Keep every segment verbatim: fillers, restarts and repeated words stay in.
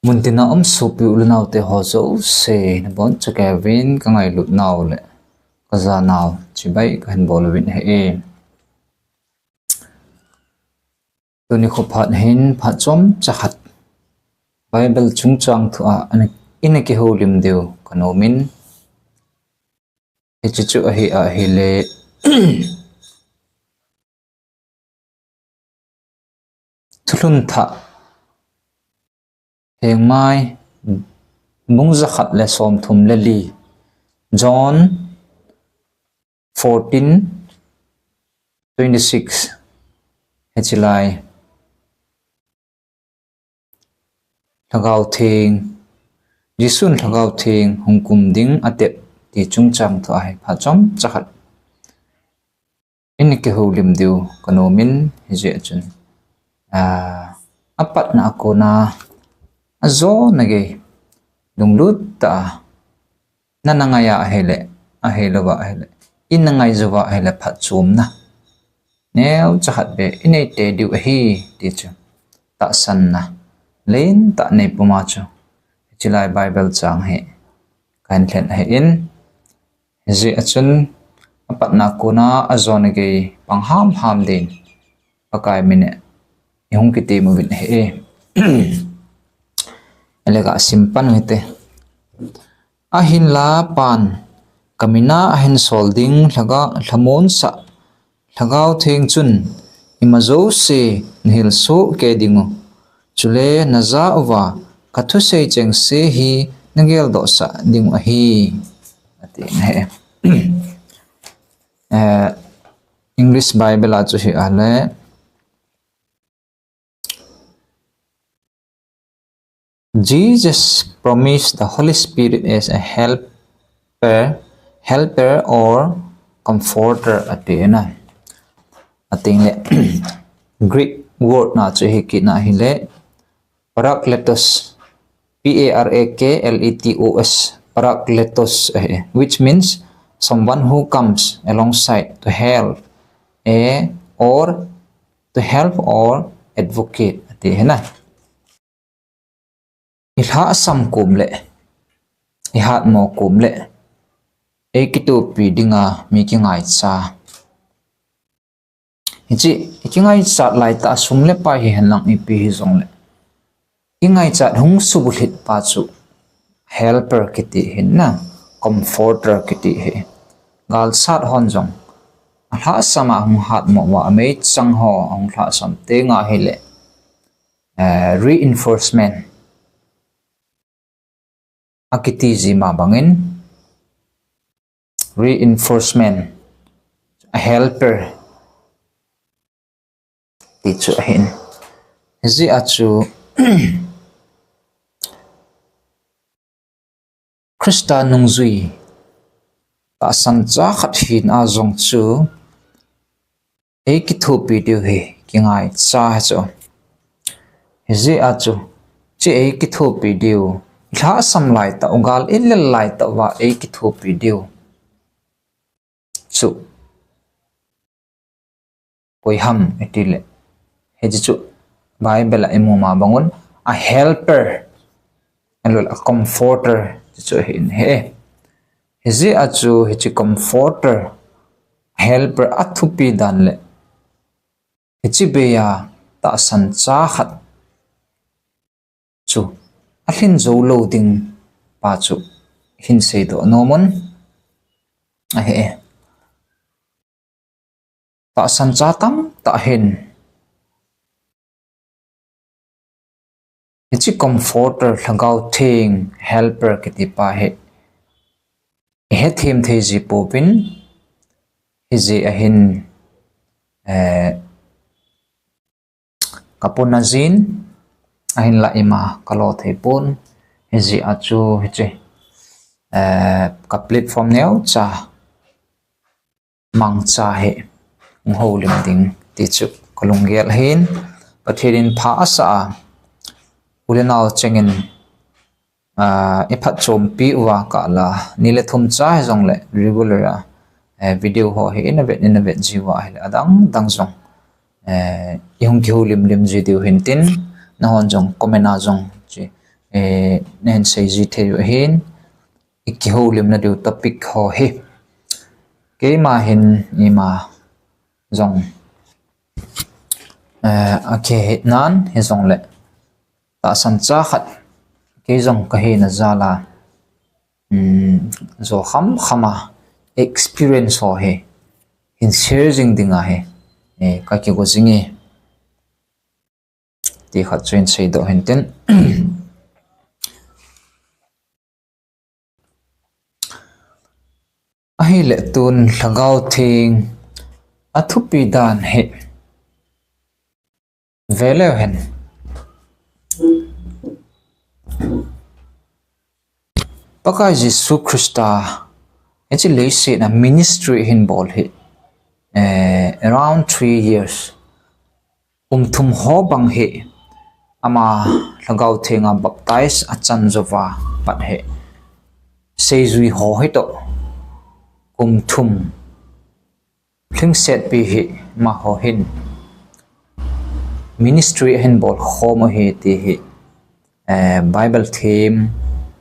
Muntina um sopi u le naote ho jouse, nabonchauvin kangailut nau le kajanau chibai kahin bol uvin ahi. Tuni khophat hin phat chomcha khat Bible chungchang thua ana, ina kihoulim diu kanomin. Hiche chu ahi ahile. Thulhun thah Hengmai bung jakhat le somthum le li. John fourteen twenty-six. Hiche lai. Lhagao Theng, Jesun Lhagao Theng hung kum ding atep ti chungchang thua hi phat chomcha khat ina kihoulim diu kanomin hijeh chun, a, apatna a kona ajona gei lunglut tah a nana ngai a ahile, ahilouva ahile, ina ngai jouva ahile phatchomna neocha khat beh inei tei diu ahi ti chu tahsanna lentah nei puma chu hiche lai Bible chang hi kahin lhen ahin. Hijeh a chun apatna a kona ajona gei pang hamham din Pakai min in ihung kitem uvin ahi. Alega sim pan u hite. Ahinla Pan, kamin a ahin sol ding lhaga, lhamonsah Lhagao Theng chun, ima jouse nahil soh kei dingu, chule najah uva kathusei chengse hi nageldohsah dingu ahi, ati ahi. Eh, English Bible a chu hi ahile, Jesus promised the Holy Spirit as a helper, helper or comforter, ati na. Ati le, Greek word na chu hi kit na ahile, Parakletos, P A R A K L E T O S, Parakletos, eh, which means someone who comes alongside to help, eh, or to help or advocate, ati ahi na. Ilhahsam kom le, ihatmo kom le, eikitopi dinga mi kingaicha. Hiche, ikingaichat laitah a sum le pai hihen lang ipi hijongle, ingaichat hung subulhit pa chu helper kiti ahi na, comforter kiti ahi. Galsat hon jong alhahsam a hung hatmo uva, ameichang ho ahung lhahsam tenga ahile, eh, reinforcement akiti ji ma bangin, reinforcement, a helper ti chu ahin. Hijeh a chu Christa nungjui tahsan cha khat hina jong chu eikithopi diu hi kingaicha ahi chu. Hijeh a chu, hiche eikithopi diu, ilhahsam laitah u, gal ilel laitah uva eikithopi diu chu koi ham itile, hiche chu Bible a imu ma bangun, a helper, ahilouleh a comforter ti chu ahin ahi. Hijeh a chu hiche comforter, helper athupi dan le hiche beiya tahsan cha khat chu alhin jou lou ding pa chu hin seidoh nom un ahi. Tahsan cha tamtah hin, hiche comforter, Lhagao Theng, helper kiti pa hi ihethem thei ji pouvin, hijeh a hin, eh, kapona jin, ahinla ima kalo thei pon, hijeh a chu hiche, eh, ka platform neocha mangcha hi hung houlim ding ti chu kalunggel ahin, Pathen in pha asah a, u le nao chengin, ah, iphatchompi uva kala ni le thum cha hijongle regular a, eh, video ho hi ina vet, ina vet jiuva ahile adang dang jong, eh, ihung kihoulim lim ji diu hintin, nahon jong comment a jong chu eh, nahin seijui thei u ahin, i kihoulimna diu topic ho hi. Keima hin ima jong, eh, akihet nan hijongle, tahsan cha khat kei jong kahina jal a, um, jo khamkham a experience ho hi hin share jing ding ahi, eh, kakigo jing e. Ti khat chu hin seidoh hintin. Ahile tun Lhagao Theng a thupi dan hi ve leu hen. Pakai Jesu Christa hiche leiset a ministry ahin bol hi, eh, around three years. Kum thum ho bang hi ama Lhagao Theng a baptize achan jouva pat hi seijui ho hi toh kum thum lhingsetpi hi amaho hin ministry ahin bol khom u ahi ti hi, eh, Bible them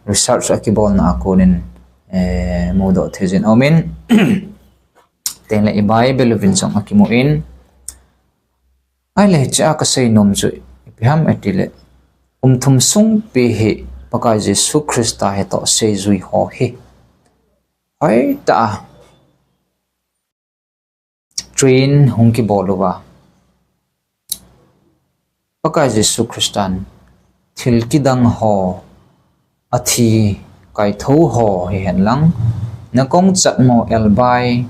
research akibolna a konin, eh, mudoh thei jin aumin. Tengle i Bible uvin jong akimun. Ahile hichea kasei nom chu ipi ham itile, kum thum sungpi hi Pakai Jesu Christa hitoh seijui ho hi hoitah a train hung kibol uva, Pakai Jesu Christan thil kidang ho, athi kaithou ho hihen lang, nakong chatmo elbai,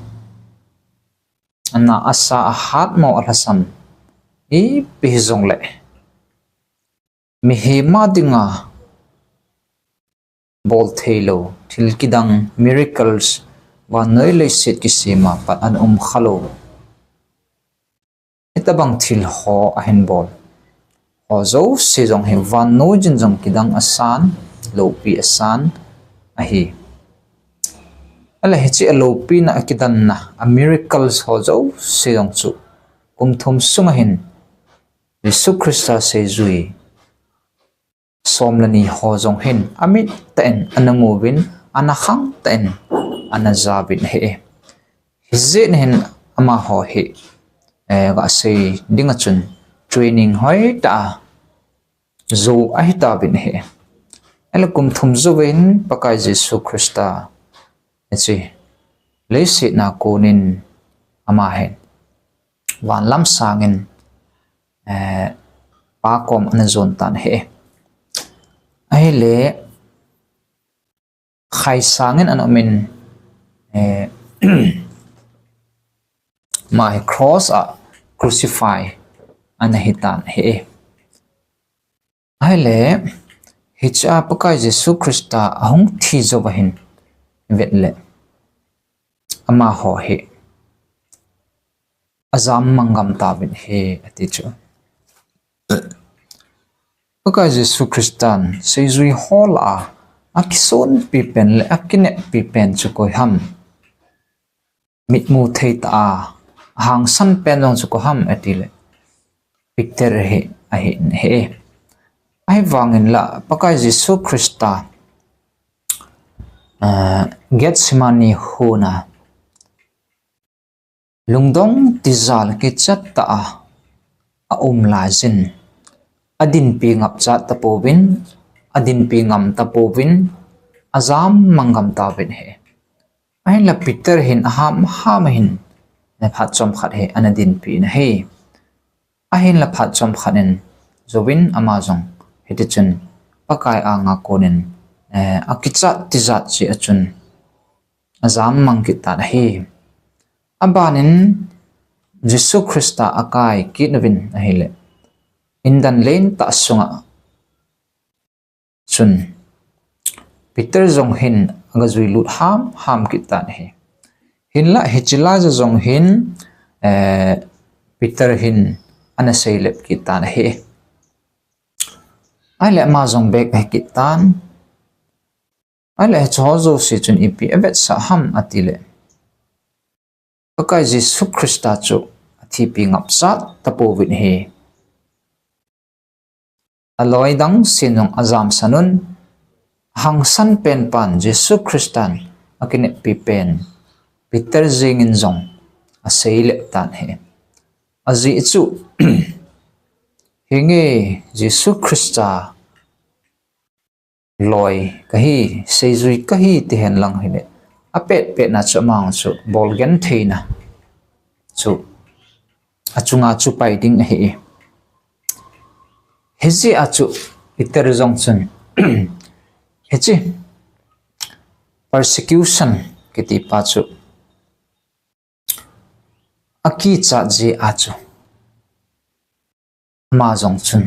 ana asa ahatmo alhasam, ipi hijongle mihem a dinga bol theilou thil kidang, miracles, vannoi leiset kisem a pat ana umkhalou, hitobang thil ho ahin bol ho jouse jong hi vannoi jin jong kidang asan, loupi asan ahi. Ahile hiche aloupina, akidanna, a miracles ho jouse jong chu kum thum sunga hin Jesu Christa seijui som le ni ho jong hin amit tah in ana muvin, ana khang tah in ana jauvin ahi. Hijeh in hin amaho hi, eh, gasei dinga chun training hoitah a jou ahitauvin ahi. Ahile kum thum jouvin Pakai Jesu Christa hiche leiset a konin ama hin van lam sangin, eh, Pa kom ana jon tan ahi. Ahile khai sangin ana umin, eh, ama hi cross a crucify ana hitan ahi. Ahile hichea Pakai Jesu Christa ahung thi jouva hin vetle, amaho hi ajam mang gam tauvin ahi ati chu. Pakai Jesu Christan seijui ho lah a akisonpi pen le akineppi pen chu koi ham? Mitmu thei tah a ahangsan pen jong chu koi ham itile, Peter hi ahi, ahi. Ahivangin la Pakai Jesu Christa, ah, Gethsemane hon a lungdong tijat kichat tah a aum laijin, adinpi ngapchat tapouvin, adinpi ngam tapouvin, ajam mang gam tauvin ahi. Ahinla Peter hin aham ham a hin, phat chomkhat hi ana dinpi in ahi. Ahinla phat chomkhat in jouvin ama jong hitichun Pakai anga konin, eh, akichat tijat jeh a chun ajam mang kit tan ahi. Abanin Jesu Christa akai kit uvin ahile, indan lentah sunga chun Peter jong hin aga juilut ham ham kit tan ahi. Hinla hiche laiya jong hin, eh, Peter hin ana seilep kit tan ahi. Ahile ama jong bek ahi kit tan. Ahile hiche ho jouse chun ipi avetsah ham atile, Pakai Jesu Christa chu athipi ngapchat tapouvin ahi. aloi dang sen jong ajamsan un, ahangsan pen pan Jesu Christan akineppi pen Peter jeng in jong asei le tan ahi. Ajeh chu, hinge Jesu Christa loi kahi, seijui kahi ti hen lang hile, apet pet na chu amang chu bolgentheina chu achunga chu pai ding ahi. Hijeh a chu Peter jong chun, hiche persecution kiti pa chu akichat jeh a chu ama jong chun,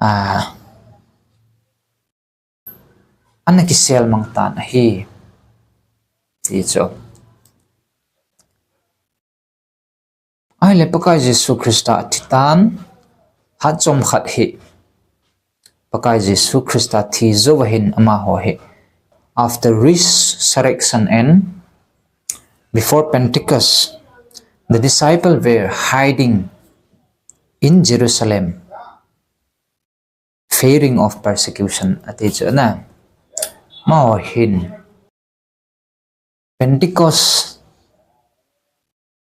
a, ana kisel mang tan ahi, ti chu. Ahile Pakai Jesu Christa athi tan, hat chom khat hi, Pakai Jesu Christa thi jou va hin amaho hi, after resurrection and before Pentecost, the disciple were hiding in Jerusalem, fearing of persecution, ati chu na. Amaho hin Pentecost,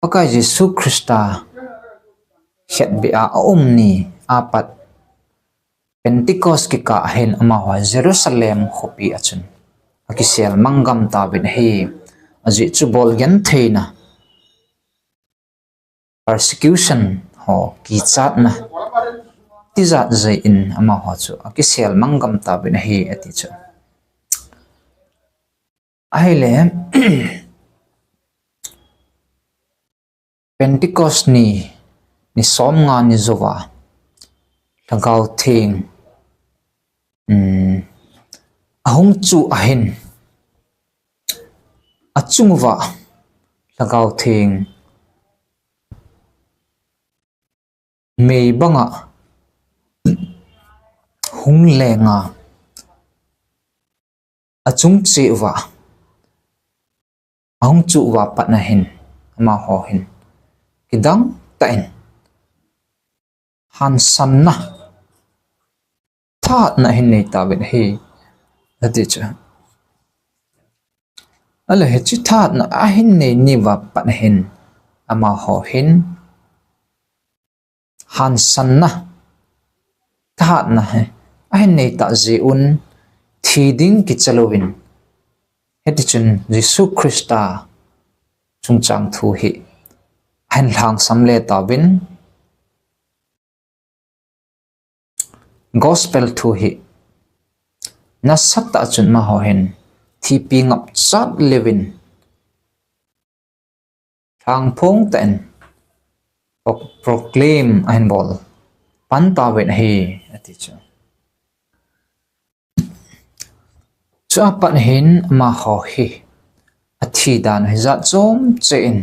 Pakai Jesu Christa khetbeh a aum ni apat, Pentecost kikah hin amaho Jerusalem khopi a chun akisel mang gam tauvin ahi. Ajeh chu bolgentheina, persecution ho kichatna tijat jeh in amaho chu akisel mang gam tauvin ahi, ati chu. Ahile, Pentecost ni, ni somnga ni jouva, Lhagao Theng, um, ahung chuh ahin, achunguva Lhagao Theng mei banga hung lenga, achung cheh uva, ahung chuh uva pat na hin, amaho hin kidang tah in hansanna thahatna ahin nei tauvin ahi, ati chu. Ahile hiche thahatna ahin nei ni uva pat na hin, amaho hin hansanna thahatna hi ahin nei tah jeh un, thi ding kicha louvin, hiti chun Jesu Christa chungchang thu hi ahin lhangsam le tauvin, Gospel thu hi nasatah a chun amaho hin thipi ngapchat leuvin, lhangphong tah in pro-, proclaim ahin bol pan tauvin ahi, ati chu. Chua pat hin amaho hi athi dan hi jat chom cheh in,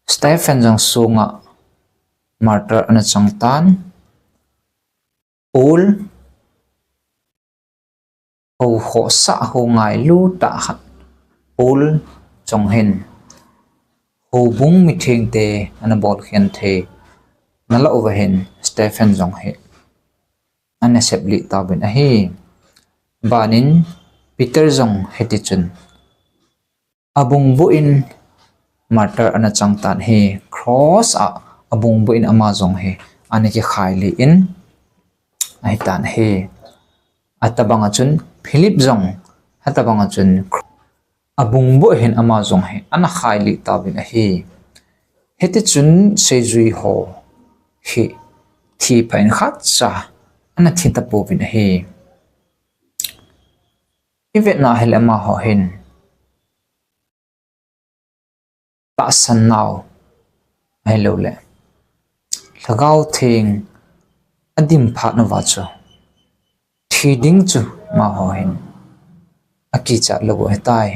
Stephen jong sunga martyr ana chang tan, Paul, hou khohsah, hou ngailu tah khat, Paul jong hin houbung mithengte ana bolkhen thei nalah uva hin Stephen jong hi ana seplih tauvin ahi. Banin Peter jong hiti chun abungbuh in martyr ana chang tan ahi, cross a abungbuh in ama jong hi ana kikhailih in ahi tan ahi. Atabang a chun Philip jong, atabang a chun abungbuh hin ama jong hi ana khailih tauvin ahi. Hiti chun seijui ho hi thi pha in khatcha ana thi tapouvin ahi. I vetna hile amaho hin tahsan nau ahilouleh Lhagao Theng adim phat nauva chu thi ding chu amaho hin akichat lou u ahitai,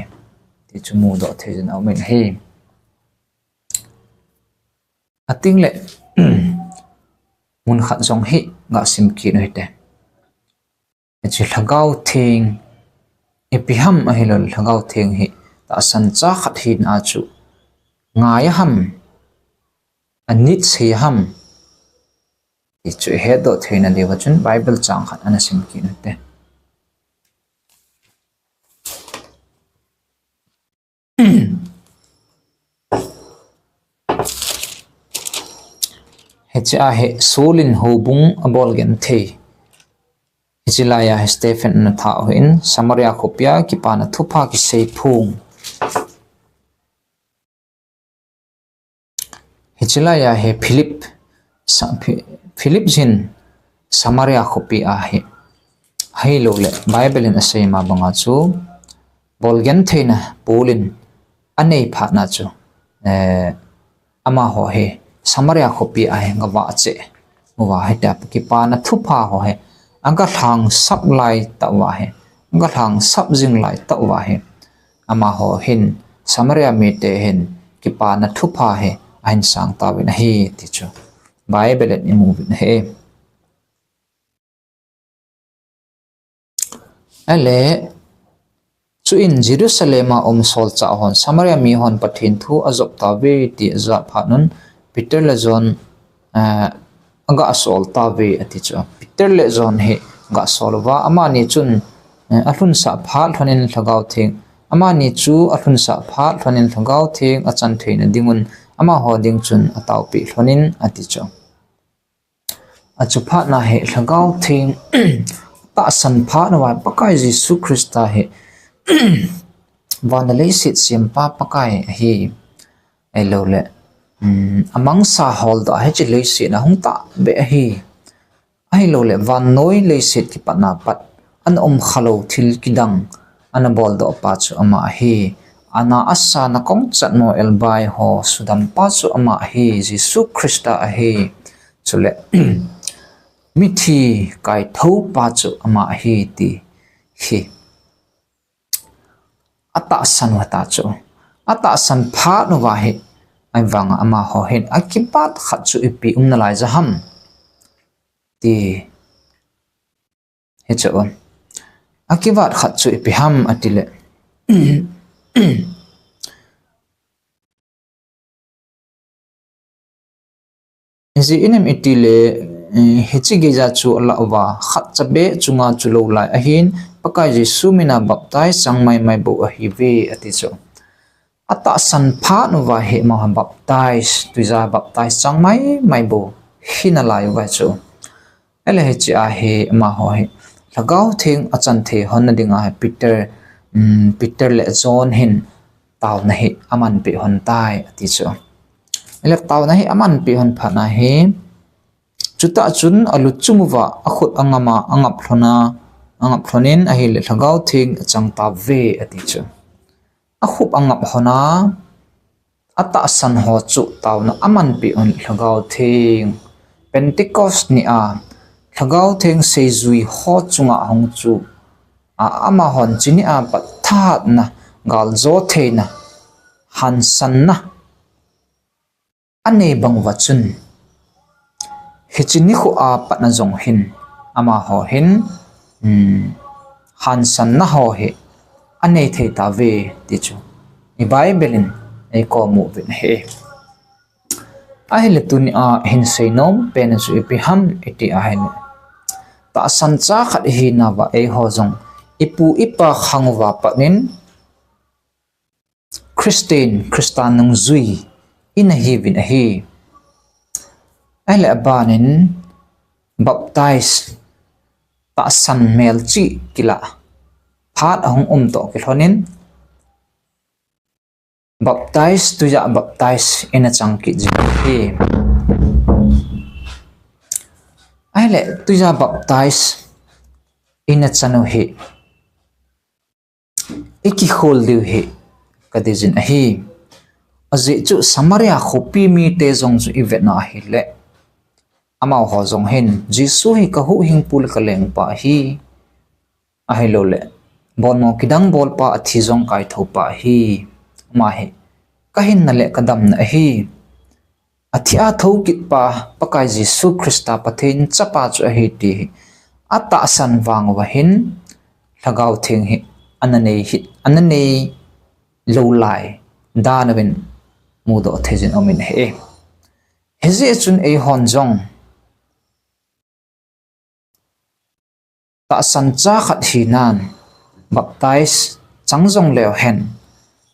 ti chu mudoh thei jin aumin ahi. Atengle, mun khat jong hi gasim kit u hite. Hiche Lhagao Theng, ipi ham ahilou, Lhagao Theng hi tahsan cha khat hina chu ngai a ham, anit sei a ham, Ti chu ihetdoh theina diuva chun Bible chang khat ana sim kit u hite. Hiche a hi Saul in houbung abol genthei. Hiche laiya hi Stephen ana thah u ahin, Samaria khopia kipana thupha kisei phung. Hiche laiya hi Philip, Sa-, Phi-, Philip hin Samaria khopi a hi, ahilouleh Bible in asei ma banga chu, bol gentheina Paul in anei phatna chu, eh, amaho hi Samaria khopi a hi gavah cheh uva, hitia kipana thupha ho hi aga lhangsap lai tah uva hi, aga lhangsap jing lai tah uva hi, amaho hin, Samaria mite hin kipana thupha hi ahin sang tauvin ahi ti chu Bible in imu uvin ahi. Ahile, chuin Jerusalem a um solchah hon Samaria mihon Pathen thu ajop tauve ti ajah phat un, Peter le John, eh, aga sol tauve ati chu. Peter le John hi aga sol uva, amani chun, eh, alhunsah phat lhonin Lhagao Theng, amani chu alhunsah phat lhonin Lhagao Theng achan theina dingun amaho ding chun ataopeh lhonin ati chu. Achuphat na hi Lhagao Theng tahsan phat nauva Pakai Jesu Christa hi van le leiset sempa Pakai ahi. Ahilouleh, um, amangsa holdoh a hiche leiset a hung tahbeh ahi. Ahilouleh vannoi leiset kipatna pat ana um khalou thil kidang ana boldoh pa chu ama ahi. Ana asa na kongchat mo elbai ho sudam pa chu ama ahi. Jesu Christa ahi. Chule, mithi kaithou pa chu ama ahi ti hi atahsan uva ta chu. Atahsan phat nauva hi, ahivanga amaho hin akivat khat chu ipi um nalai jaham ti hi chu. Akivat khat chu ipi ham atile, ijeh inem itile, eh, hiche geija chu alah uva, khatcha beh chunga chu lou lai ahin, Pakai Jesu mina baptize chang maimai bou ahiuve ati chu. Atahsan phat nauva hi amaho baptize, twija baptize chang maimai bou hi nalai uva chu. Ahile hiche a hi amaho hi Lhagao Theng achan thei lhon na dinga hi Peter, um, Peter le John hin taona hi amanpeh lhon tai ati chu. Ahile taona hi amanpeh lhon phat na hi, chutah chun alu chum uva akhut angam a, angap lhon a, angap lhonin ahile Lhagao Theng achang tauve ati chu. Akhup angap lhon a, atahsan ho chu taona amanpeh lhon Lhagao Theng. Pentecost ni a Lhagao Theng seijui ho chunga ahung chu a, amahon chuni a pat thahatna, galjo theina, hansanna anei bang uva chun, hiche nikho a pat na jong hin, amaho hin, um, hansanna ho hi anei thei tauve ti chu i Bible in eikou mu uvin ahi. Ahile tuni a hin seinom pen chu ipi ham iti ahile, tahsan cha khat ihinauva eiho jong ipu ipa khang uva pat in Christian, Christa nungjui ina hiuvin ahi. Ahile abanin baptize, tahsan melchih kilah phat ahung um toh kilhonin, baptize, twija baptize ina chang kit jing u ahi. Ahile twija baptize ina chan u hi ikikhol diu hi kadei jin ahi. Ajeh chu Samaria khopi mite jong chu ivet na ahile, amaho jong hin Jesu hi kahuhhingpu le kalengpa ahi. Ahilouleh, bolmo kidang bolpa, athi jong kaithoupa ahi. Ama hi kahinna le kadamna ahi. Athi a thou kitpa Pakai Jesu Christa Pathen chapa chu ahi ti hi atahsan vang uva hin Lhagao Theng hi ana nei hi, ana nei lou lai dan uvin mudoh thei jin umin ahi. Hijeh chun eihon jong tahsan cha khat hinan, baptize chang jong leu hen,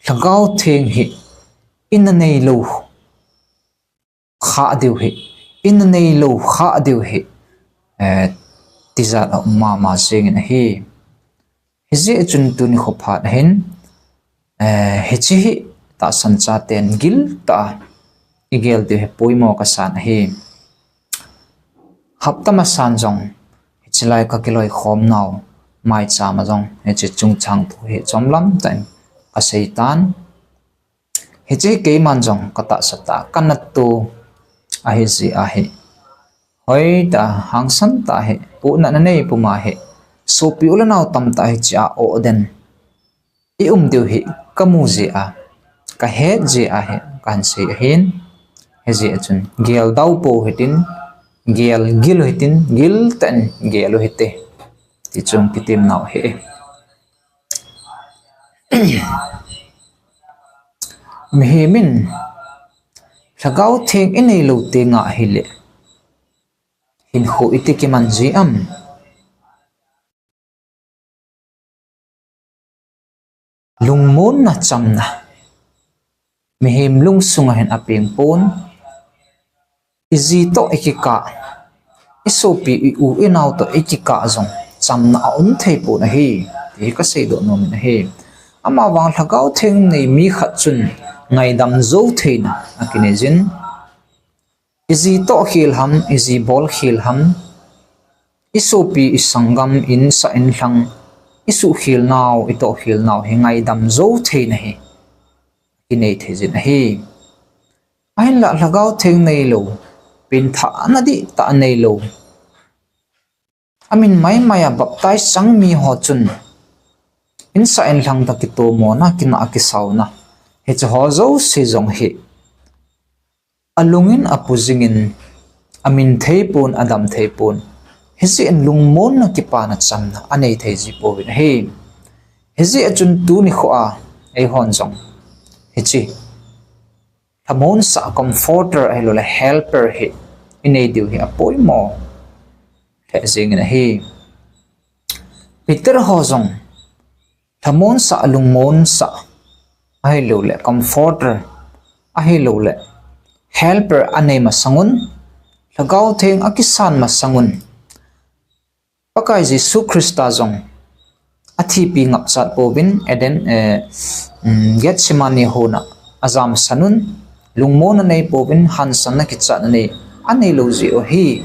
Lhagao Theng hi ina neilou kha diu hi, ina neilou kha diu hi, eh, tijat a um mama jingin ahi. Hijeh chun tuni khophat ahin, eh, hiche hi tahsan chaten giltah a igel diu hi poimo kasan ahi. Hapta masan jong, hiche lai kakiloikhom nau, maicham a jong, hiche chungchang thu hi chomlam tah in kaseitan. Hiche hi keiman jong katahsa tah a kanatto ahijeh ahi. Hoitah a, hangsan tah a hi, pohnatna nei puma hi, sopi u le nao tamtah hiche a oh den i um diu hi kamu jeh a, kahet jeh a hi kahin sei ahin. Hijeh a chun, gel dau pou hitin, gel gil u hitin, giltah in gel u hite, ti chu kitem nau ahi. Mihem in Lhagao Theng inei lou teng ahile, hinkho iti kiman ji am? Lungmonna chamna mihem lungsung a hin apeng pon. Iji toh ikikah, isopi i-u inao toh ikikah jong chamna aum thei pon ahi, ti hi kaseidoh nomin ahi. Amavang Lhagao Theng nei mi khat chun ngaidam jou theina akinei jin. Iji toh khel ham, iji bol khel ham, isopi isanggam, insah inlhang, isuhkhel nau, itohkhel nau hi ngaidam jou theina hi akinei thei jin ahi. Ahinlah Lhagao Theng neilou, pengthahna dihtah neilou, amin maimai a baptize chang miho chun insah inlhang toh kitomona, kinah kisauna, hiche ho jouse jong hi alungin apu jingin, amin thei pon, adam thei pon. Hijeh in lungmonna kipana chamna anei thei ji pouvin ahi. Hijeh a chun tuni khoa eihon jong hiche lhamonsah, comforter ahilouleh helper hi inei diu hi apoimo lheh jengin ahi. Peter ho jong lhamonsah, lungmonsah ahilouleh comforter ahilouleh helper anei masangun, Lhagao Theng akisan masangun, Pakai Jesu Christa jong athipi ngapchat pouvin Eden, eh, um, Gethsemane hon a ajamsan un, lungmonna nei pouvin hansanna kichatna nei aneilou jeh u ahi.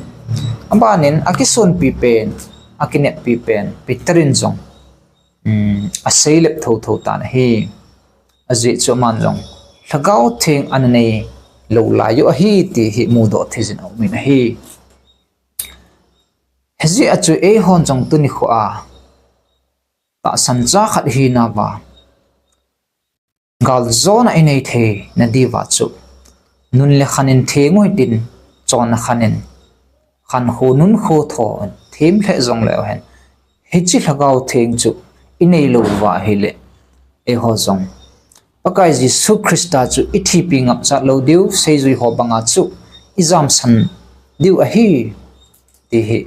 Abanin akisonpi pen, akineppi pen Peter in jong, um, aseilep thotho tan ahi. Ajeh chu aman jong Lhagao Theng ana neilou lai u ahi ti hi mudoh thei jin aumin ahi. Hijeh a chu eihon jong tuni khoa tahsan cha khat hinauva galjona inei theina diuva chu, nun le khan in theng u hitin, chonna khan in, khankho nunkho tho them lheh jong leu hen, hiche Lhagao Theng chu inei lou uva ahile, eiho jong Pakai Jesu Christa chu ithipi ngapchat lou diu, seijui ho banga chu ijamsan diu ahi, ti hi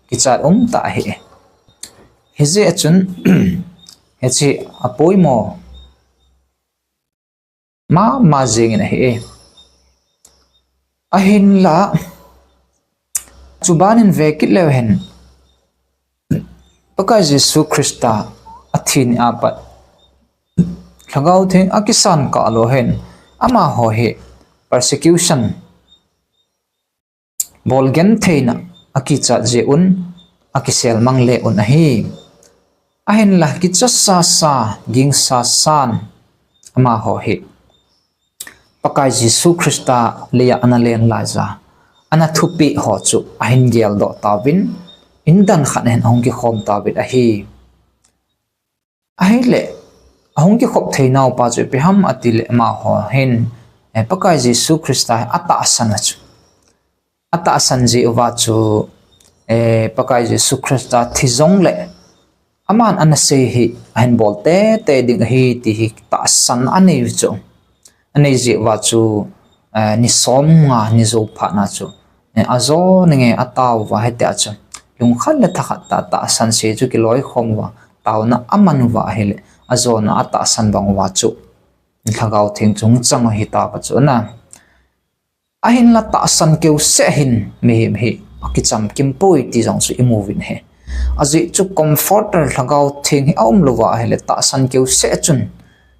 kichat umtah ahi. Hijeh a chun, hiche apoimo mama jengin ahi. Ahinla, chubanin vekit leu hen, Pakai Jesu Christa athi ni apat Lhagao Theng akisan kah lou hen, amaho hi persecution, bolgentheina akichat jeh un, akisel mang le un ahi. Ahinla kicha sasa, ging sasan, amaho hi Pakai Jesu Christa leiya ana len laiya ana thupeh ho chu ahin geldoh tauvin, indan khat ahin ahung kikhom tauvin ahi. Ahile, ahung kikhop theinaupa chu ipi ham atile, amaho hin, eh, Pakai Jesu Christa hi atahsan a chu, atahsan jeh uva chu, eh, Pakai Jesu Christa thi jongle, aman ana sei hi ahin bol teitei ding ahi ti hi tahsan anei u chu, anei jeh uva chu, eh, ni somnga ni jou phatna chu, eh, ajo ninge atao uva hitia chu lungkhat le thakhat tah tahsan sei chu kiloikhom uva, taona aman uva ahile, ajona a tahsan bang uva chu Lhagao Theng chu hung chang u hitauva chu ana. Ahinla tahsan keuseh hin mihem hi akichamkim poi ti jong chu imuvin ahi. Ajeh chu Comforter Lhagao Theng hi aumlouva ahile tahsan keuseh chun,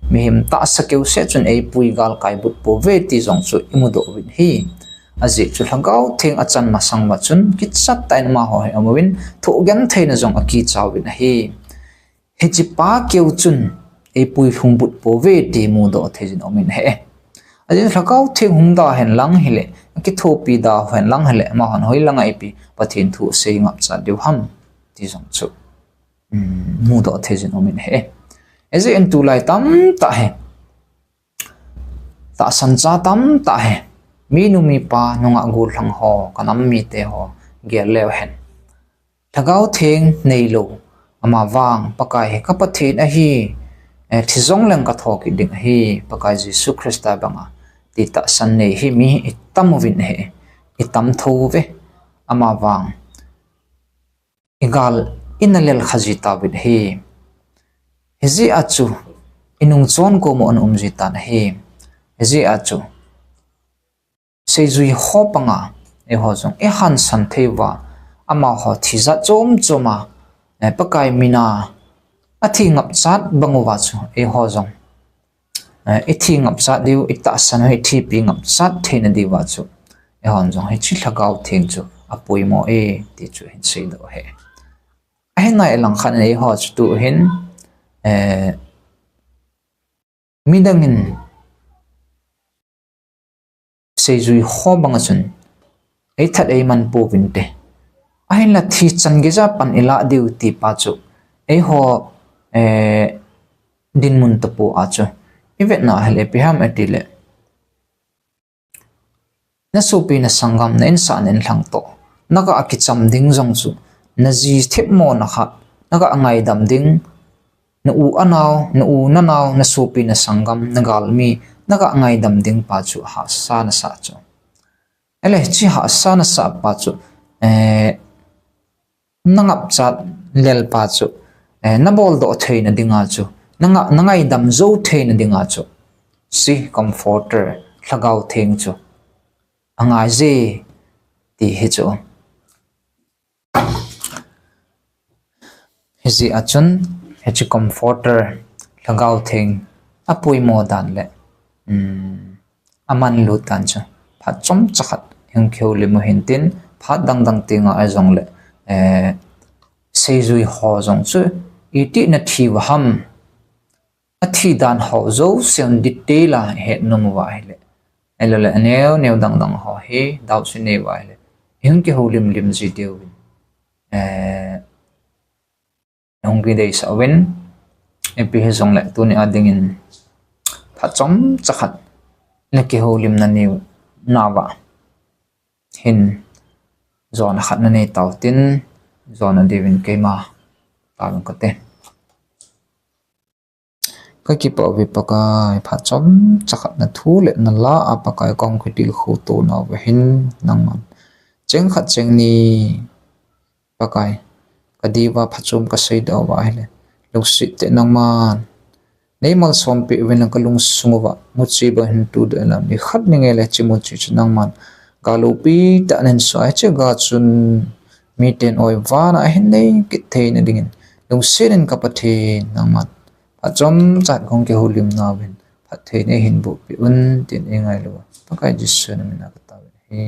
mihem tahsa keuseh chun eipui galkai but pouve ti jong chu imudoh uvin ahi. Ajeh chu Lhagao Theng achan masang uva chun kichattah in amaho hi amun, thohgentheina jong akichauvin ahi. Hichepa keu chun eipui lhungbut pouve ti mudoh theijin aumin ahi. Ajeh chu Lhagao Theng hung da henlang hile, akithopi da henlang hile, amahon hoilanga ipi Pathen thu asei ngapchat diu ham ti jong chu mudoh theijin aumin ahi. Ajeh in tulai tamtah hi tahsan cha tamtah hi, minu mipa, nungah gollhang ho, kanam mite ho gel leu hen, Lhagao Theng neilou, amavang Pakai hi ka Pathen ahi, thi jongleng katho kit ding ahi, Pakai Jesu Christa banga ti tahsan nei hi mi itam uvin ahi, itam thouve. Amavang igal ina lelkha ji tauvin ahi. Hijeh a chu inung chon koma ana um ji tan ahi. Hijeh a chu seijui ho panga eiho jong ihansan thei uva, amaho thi jat chom choma Pakai mina athi ngapchat bang uva chu eiho jong ithi ngapchat diu, itahsan u ithipi ngapchat theina diuva chu eihon jong hiche Lhagao Theng chu apoimo e ti chu hin seidoh ahi. Ahinla ilangkhat in eiho chu tuhin midangin seijui ho banga chun eithat eiman pouvinte, ahinla thi chan geija pan ilah diu tipa chu eiho dinmun tapua chu ivetna hile ipi ham itile, nasopi nasanggam, na insah na inlhang toh naga kicham ding jong chu, naji themmo na khat naga ngaidam ding, na u anao, na u nanao, nasopi nasanggam, nagalmi naga ngaidam ding pa chu hahsa nasah chu, ele hiche hahsa nasah pa chu nangapchat lel pa chu naboldoh theina dinga chu, nangaidam jou theina dinga chu hiche Comforter Lhagao Theng chu angaije ti hi chu. Hijeh a chun hiche Comforter Lhagao Theng apoimo dan le amanlut dan chu phat chomcha khat hung kihoulim u hintin, phat dangdang tenga ahijongle seijui ho jong chu iti nathi uva ham, athi dan ho jouse detail a ihet nom uva ahile, ahiloule aneo neo dangdang ho hi doubt inei uva ahile, ihung kihoulim lim ji diuvin hung kideisah uvin, ipi hijongle tuni a dingin phat chomcha khat nakihoulimna neo nauva hin jona khat nanei tauvin, jona diuvin keima taovin kate. Kakipah uve Pakai, phat chomcha khat nathu le nala a Pakai kahung kitilkhou tou nauva hin nangman cheng khat cheng ni Pakai, kadiuva phatchom kaseidoh uva ahile, lungset tah in nangman neimalsompeh uvin lang kalungsung uva muchi bang hin tudoh in lang, nikhat ni ngei le hiche muchi chu nangman ga loupi tah in nahin soh a, hiche ga chun miten oi vana ahin nei kit theina dingin, lungset in ka Pathen nangman phat chomcha khat kahung kihoulim nauvin phatthei neihin bohpeh un tin eingailua Pakai Jesu namin a kataovin ahi.